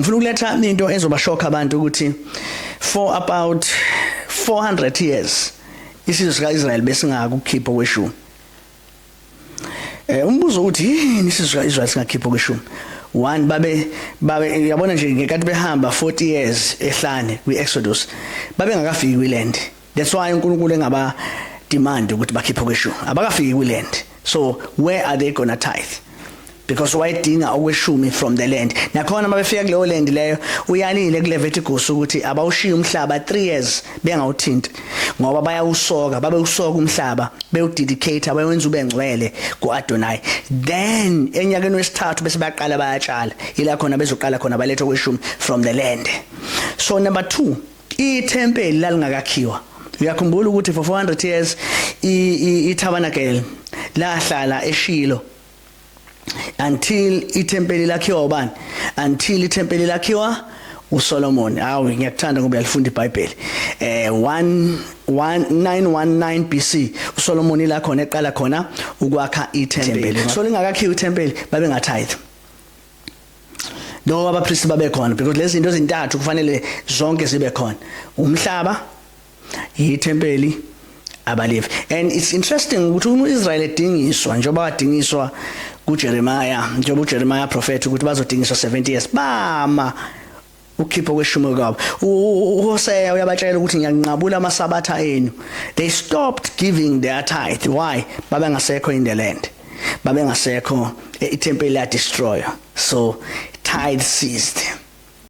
Ngifuna ukuletha into ezobashoka abantu ukuthi for about 400 years isizwe sikaIsrael besingakukhipha kweshumi. Umbuzo uthi yini isizwe sikaIsrael singakhipha kweshumi? One, babe yabona nje ngenkathi behamba 40 years ehlane kwiExodus, babengakafiki kwiland. That's why uNkulunkulu engaba demand ukuthi bakhiphe kweshumi. Abakafiki kwiland, so where are they gonna tithe? Because wayedinga okweshumi from the land. Nakhona mabefika kuleyo land leyo, uyalile kuLeviticus ukuthi abawushiya umhlaba 3 years bengawuthinti, ngoba bayawusoka, babewusoka umhlaba, bewudedicate, bawenza ube ngcwele kuAdonai. Then enyakeni wesithathu bese baqala bayatshala, ila khona bezoqala khona baletha okweshumi from the land. So number 2, ithempeli lalingakakhiwa. Uyakhumbula ukuthi for 400 years itabernacle lahlala eShilo until ithempeli lakhiwa ubani? Until ithempeli lakhiwa uSolomon. Awu, ngiyakuthanda ngoba uyalifunda iBhayibheli. 1 919 BC uSolomon ila khona eqala khona ukwakha ithempeli. So lingakakhiwa ithempeli, babengatithe no abapristi babe khona, because lezi zinto ezintathu kufanele zonke zibe khona: umhlaba, ithempeli, abaLevi. And it's interesting ukuthi uma uIsrael edingiswa, njengoba wadingiswa kuJeremiah, njengoba uJeremiah prophet ukuthi bazodingiswa 70 years, bama ukhipha kweshumi kwabo. uHosea uyabatshela ukuthi ngiyanqabula amasabatha enu. They stopped giving their tithe. Why? Babengasekho in the land, babengasekho, ithempeli la destroy, so tithe ceased.